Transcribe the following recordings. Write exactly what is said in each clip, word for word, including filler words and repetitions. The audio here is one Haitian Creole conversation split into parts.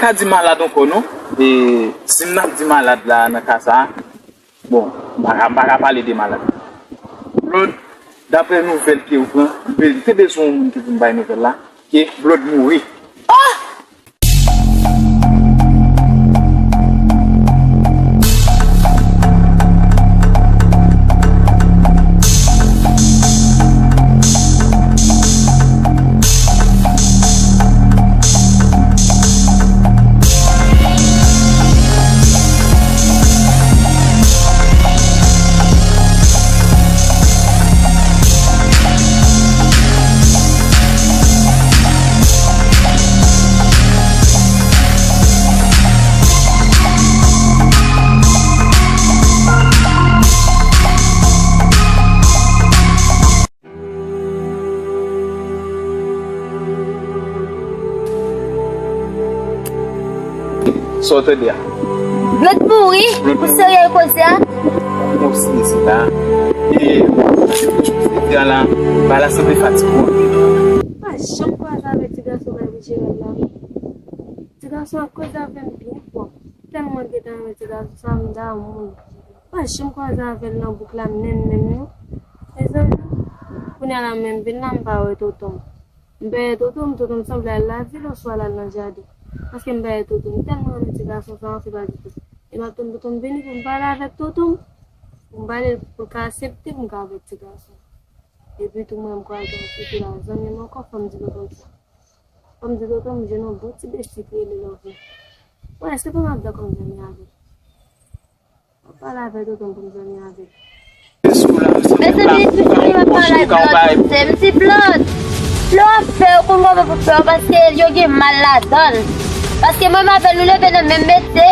ka di malad ankò non. E, si m ap di malad la nan ka sa, bon, m pa ka, m pa ka pale de malad. Blòd, daprè nouvèl ke ou pran, m te bezwen yon moun ki vin bay nouvèl la, ke Blòd mouri. Ah! Sa w tande a? Blòd mouri? Blòd mouri. Ou serye koze a? Bon, si, si la. E, se te a la, ba la sanble fatig ou anpil. Pa janm kwaze avèk ti gason bay pou Jerèl la. Ti gason ap koze avè m byen fò. Tèlman m gentan renmen ti gason sa, m damou l. Pa janm kwaze avè l nan bouk la menm, menm, non. Mezanmi, kounye a la menm vin la, m pa wè tonton m. M pè tonton m, tonton m sanble al lavil oswa l al nan jaden. Paske m pè tonton m, m tèlman renmen ti gason sa, se pa ditou. E m ap tann tonton m vini pou m pale avèk tonton m. Pou m pale l, pou l ka aksepte pou m ka avèk ti gason. Epi tou mwen, m kwaze yon ti fi la, zanmi m ankò, fò m di tonton m sa. Fò m di tonton m jwenn yon bon ti besti ki rele Love. Bon, èske pa m ap dakò m zanmi avè l? Mwen pale avè tonton m pou m zanmi avè l. Mezanmi, ti fi m ap pale ak Blòd, se m di Blòd. Lè w ap fè, ou konn kòman pou fè w, paske yo gen mal ladan l. Paske mwen avè l, nou leve nan menm metye,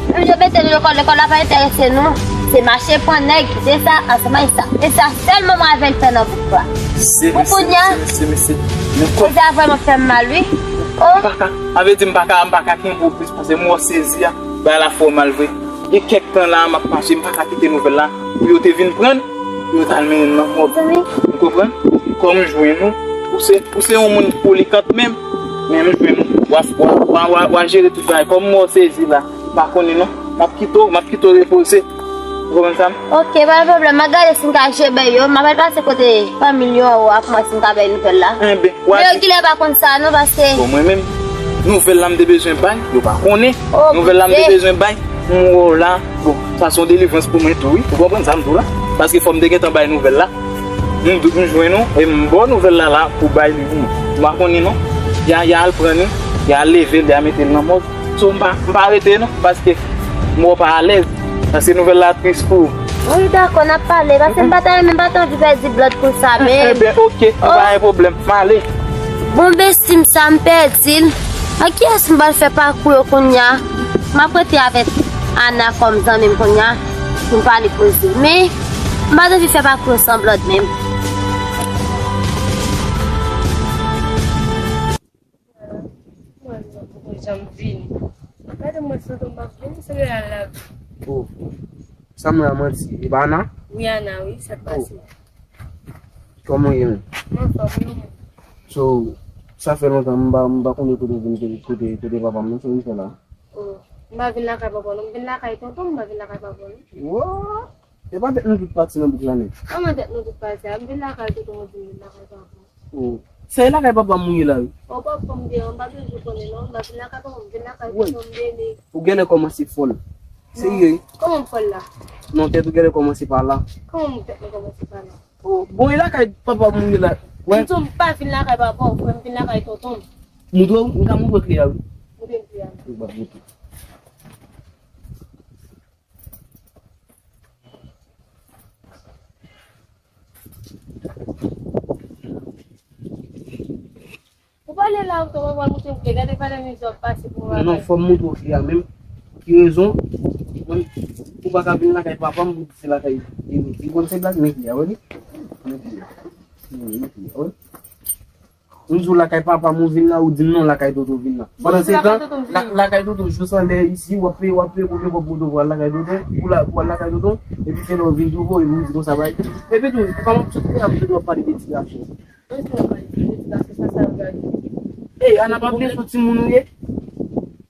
menm jan mete nou lekòl, lekòl la pa enterese nou. Se mache pran nèg, kite sa, ansanm ak sa. E sa sèlman mwen avè l fè nan bouk la. Pou kounye a, koze a vrèman fè m mal, wi. Oh. M pa ka, sa vle di m pa ka, m pa ka kenbe w plis, paske m wè w sezi a, bagay la fè w mal vre. Gen kèk tan la, m ap mache, m pa ka kite nouvèl la. Pou yo te vin pran l, pou yo t al mennen l nan mòg. Ou konprann? Kòm m jwenn ou, ou se, ou se yon moun poli kantmenm, men m jwenn ou. W a, w a, w a, w a, w a jere tout bagay. Kòm m wè w sezi la, m pa konnen non. M ap kite w, m ap kite w repoze. Ou konprann sa? Ok, pa gen pwoblèm. M ap gade si m ka jere bagay yo. M ap al pase kote fanmi l yo anwo a pou m wè si m ka bay nouvèl la. Enben, w a di. Men yo genlè pa konn sa non, paske. Bon, mwen menm, nouvèl la m te bezwen bay, yo pa konnen. Oh, nouvèl la m te bezwen bay, m wè w la. Bon, sa se yon delivrans pou mwen tou, wi. Ou konprann sa m di w la? Paske fò m te gentan bay nouvèl la. M, m jwenn ou, e m ba w nouvèl la la pou bay li pou mwen. M pa konnen non. Ya, ya al pran li, ya al leve l, ya mete l nan mòg. So, m pa, m pa rete non, paske m wè w pa alèz. Paske nouvèl la tris pou ou. Wi, dakò, n ap pale. Paske m pa ta renmen, m pa ta anvi pèdi Blòd konsa menm. Enben, ok, pa gen pwoblèm. M ale. Bon, besti m sa, m pèdi l. Ak kiyès m pral fè pakou yo kounye a? M ap rete avèk Ana kòm zanmi m kounye a, pou n pale koze. Men, m pa ta anvi fè pakou yo san Blòd menm. Mwen menm poko janm vini. Gade mwen santi m ap vini, se reyèl la. Oh. Sa mwen a manti. E pa Ana? Wi, Ana, wi, sa k pase? Oh. Kòman w ye menm? Mwen anfòm, wi, mwen. So, sa fè lontan m pa, m pa konnen kote w vin, kote, kote, kote papa m nan, sa w vin fè la? Oh, m pa vin lakay papa w non, m vin lakay tonton m, m pa vin lakay papa w non. What? E pa tèt nou tout pati nan bouk la nèt. Kòman tèt nou tout pati a? M vin lakay tonton mwen, m vin lakay papa m. Oh. Se lakay papa m ou ye la, wi. Oh, papa m deyò, m pa bezwen konnen non. M pa vin lakay papa m, m vin lakay tonton m, Nene. Ou genlè kòmanse fòl. Serye, wi. Kòman m fòl la? Non, tèt ou genlè kòmanse pa la. Kòman tèt mwen kòmanse pa la? Oh, bon, e lakay papa m ou ye la. Wè. M di w m pa vin lakay papa w, frè m, m vin lakay tonton m. Moutre w, m ka moutre w kle a, wi. Moutre m kle a. Ou pa moutre. Ou pale la, ou tonbe, mwen moutre m kle. Gade valè mizè w ap pase pou mwen. Non, fò m moutre w kle a menm. Ki rezon? Mwen, ou pa ka vin lakay papa m, pou di se lakay Dimitri. Bon, se blag, men kle a, wè li. Men kle a. Men kle a, wè. M di w lakay papa m ou vin la, ou di m non lakay tonton vin la. Pandan se tan, la, lakay tonton jis anlè isi, w ap peye, w ap peye, w ap peye, w ap peye, w ap lakay tonton, ou la, ou al lakay tonton, epi se lè w vin twouve w, epi w di konsa bay. Epi tou, kòman w sot kote a, w ap pale de ti gason? Ey, Ana pa bliye se yon timoun ou ye.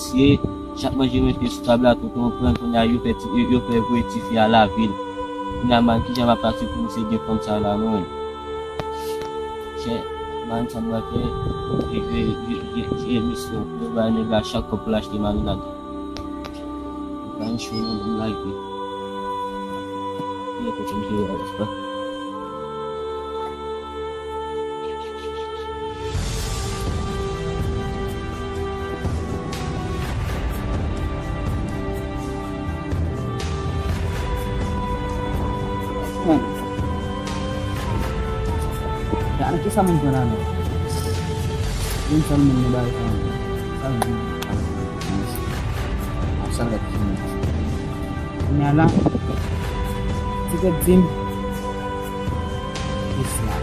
visye, chak manje mete sou tab la, tonton pran, kounye a yo fè ti, yo, yo fè voye tifi a lavil. Kounye a man, kijan m ap pase pou misye gen fanm sa la, mwen? Chè, man, sa m pral fè, e, e, e, e, e, misyon, yo ba nèg la chak kòb pou l achte marinad. Pa gen cho non, ban m lage. Kilè kote m te wè a la? Gade kisa moun pran nan men. Yon sèl moun nan bagay sa. Sa l di. Sa l di. Kounye a la, ti tèt di m, Islam.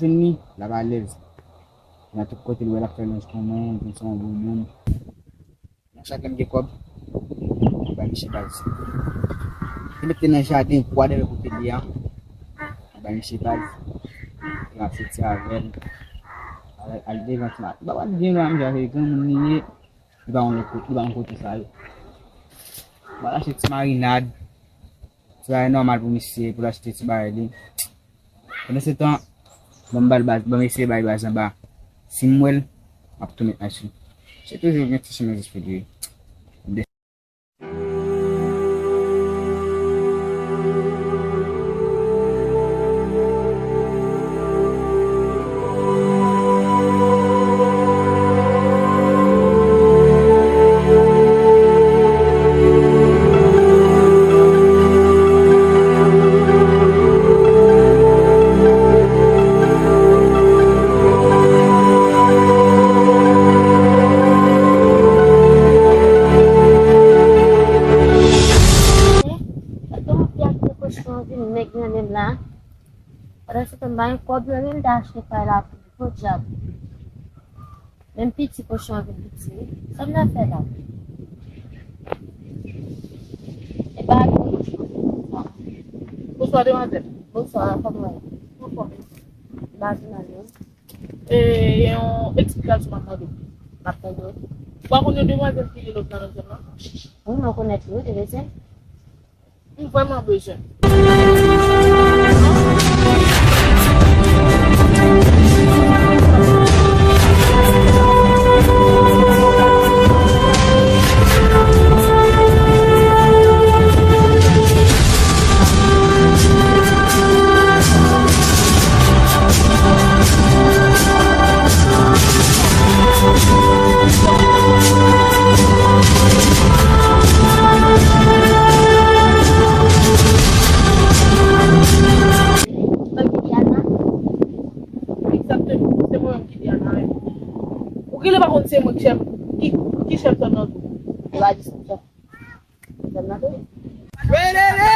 jwenn li, l ap alèz. Nan tout kote l wè l ap fè lòj pou mwen, li se yon bon moun. Nan chak lè m gen kòb, m bay misye baz. Li mete nan jaden bwa dèyè kote li a, m bay misye baz. Epi m ap soti avè l. Al, al devan ti ma-, m pa pral devan misye, se granmoun li ye. Li pa yon lòt kote, li pa yon kote sa yo. M al achte ti marinad. Ti bagay nòmal pou misye, pou l achte ti bagay li. Pandan se tan, ban m ba l baz, ban m eseye bay baz anba. Si m wè l, m ap tou met mach li. Se toujou gen ti chemen jis pou li. Pandan se tan m pa gen kòb nan men m, m ta achte kay la pou podyab. Menm piti kochon an vin piti wi. Sa m nan fè la? E pa kochon. Bonswa, demwazèl. Bonswa, kòman w ye? Anfòm. M pa vin anyen. E, yon eksplikasyon m ap mande w. M ap tande w. Ou pa konn yon demwazèl ki rele Lòvna nan zòn nan? Wi, mwen konèt li, wi, de bezwen. M vrèman bezwen. Mwen ki Diana? Egzakteman, se mwen menm ki Diana, wi. Ou genlè pa konn se mwen ki chèf, ki, ki chèf zòn nan tou. Ou pa di se chèf zòn nan tou? Welele!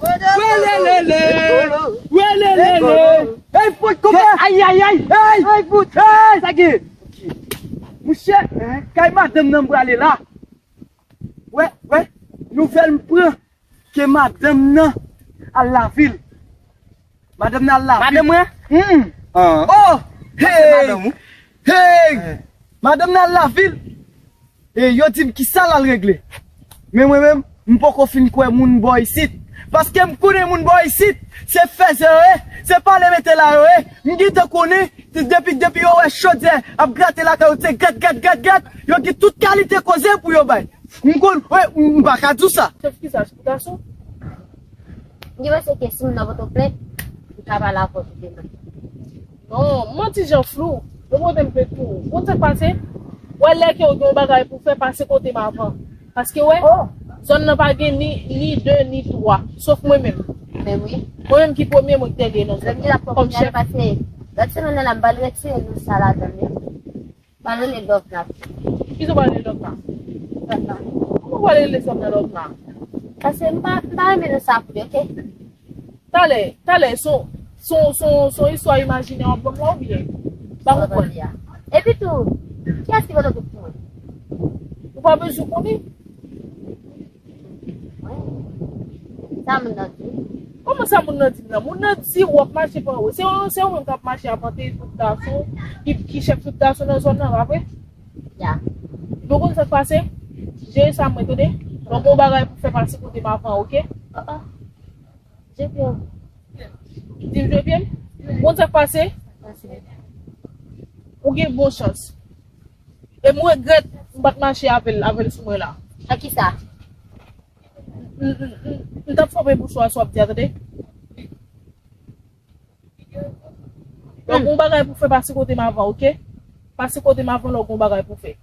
Welelele! Welelele! Ey, fout, konpè! Ay, ay, ay! Ey! Ey, fout! Ey! Sa gen? Mouche, kay madanm nan m prale la. Wè, wè, nouvèl m pran ke madanm nan al lavil. Madanm nan al lavil. Madanm mwen? Hmm. Ah. Oh! Hey! Madanm ou? Hey! Eh. Madanm nan al lavil. E yo di m kisa l al regle. Men mwen menm, m poko fin kwè moun bò isit. Paske m konnen moun bò isit, se fèzè yo ye, se pale mete la yo ye. M gentan konnen, se depi, depi yo wè chodyè ap grate lakay yo, se gèt, gèt, gèt, gèt, yo gen tout kalite koze pou yo bay. M konn, wi, m pa ka di w sa. Chèf kisa, chèf gason? M te panse ke si moun nan pote w plent, li ka pale avè w tou demen. Non, manti jan flou. Yo pote m plent pou ou. Ou konn sa k pase? Wè lè ke w gen yon bagay pou fè, pase kote m avan. Paske wè, zòn nan pa gen ni, ni de, ni twa. Sof mwen menm. Men wi. Mwen menm ki premye, mwen ki dènye nan zòn nan. Kòm chèf. Lòt semèn nan la, m pral retire nou sa ladan l wi. Pale de Lòvna. Kisa w pale de Lòvna? Lòvna. Kòman w pale de Lòvna, Lòvna? Paske m pa, m pa renmen non sa pou li, oke? Talè, talè, son, son, son, son istwa imajinè w ap ban m la oubyen? M pa konprann. Epi tou, kiyès ki pote w pou mwen? Ou pa bezwen konnen. Sa moun nan di? Kòman sa moun nan di m nan? Moun nan di w ap mache pa anwo. Se ou, se ou menm k ap mache ap antere tout gason, ki, ki chèf tout gason nan zòn nan, pa vre? Ya. Ou konn sa k pase? Jere sa mwen, tande? Donk, yon bagay pou fè, pase kote m avan, oke? Oh, oh. Je pye w. Di m je pye m? Ou konn sa k pase? Ou gen bon chans. E m regrèt m pa t mache avè l, avè l sou mwen la. Nan kisa? M, m, m, m t ap frape bouch ou a sa w ap di a, tande? Lè w gen yon bagay pou fè, pase kote m avan, oke? Pase kote m avan lè w gen yon bagay pou fè.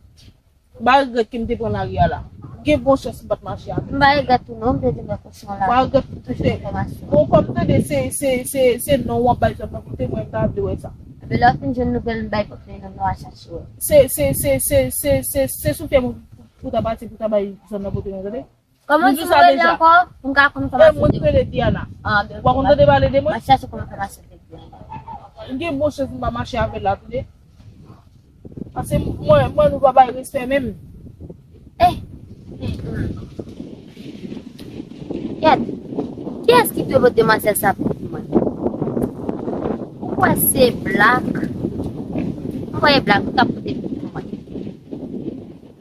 M pa regrèt ke m te pran lari a la. M gen bon chans m pa t mache avè l. M pa regrèt tou non, m te di mwen kòchon la. M pa regrèt pou se. Bon, kòm tande se, se, se, se non w ap bay zòn nan pote mwen, m ta vle wè sa. Epi lè w fin jwenn nouvèl, m bay pote non, nou a chache wè. Se, se, se, se, se, se, se sou fyè mwen pou ta pati, pou ta bay zòn nan pote mwen, tande? Kòman ti rele ankò? Pou m ka konn kòman se rele. Mwen rele Diana. Ah, ben, ou pa konn tande pale de mwen? M ap chache kòman kòman se rele. M gen bon chans m pa mache avè l la, tande. Paske mwen, mwen, nou pa bay respè menm. Eh! Gad, kiyès ki dwe pote demwazèl sa pou mwen? Ou kwè se Black? Ou kwè se Black ki ka pote pou mwen?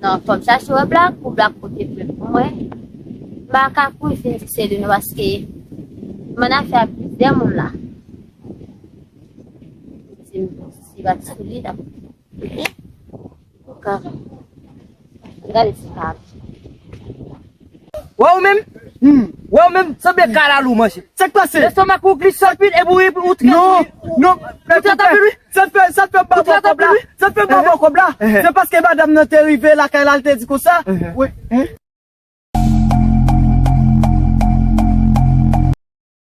Non, fò m chache wè Black, pou Black pote plent pou mwen. M pa ka kouri vin di se li non, paske m annafè ak plizyè moun la. Si, si pa t sou li, t ap. Gade se pa. Wè ou menm? Hmm. Wè ou menm? Sanble kalalou manje. Sa k pase? Lestomak ou glise anpil epi ou, ou trete. Non, non. Ou trete anpil, wi. Sa t fè, sa t fè m pa ba w kòb la? Sa t fè m pa ba w kòb la? Se paske madanm nan te rive lakay la, l te di konsa. Wi.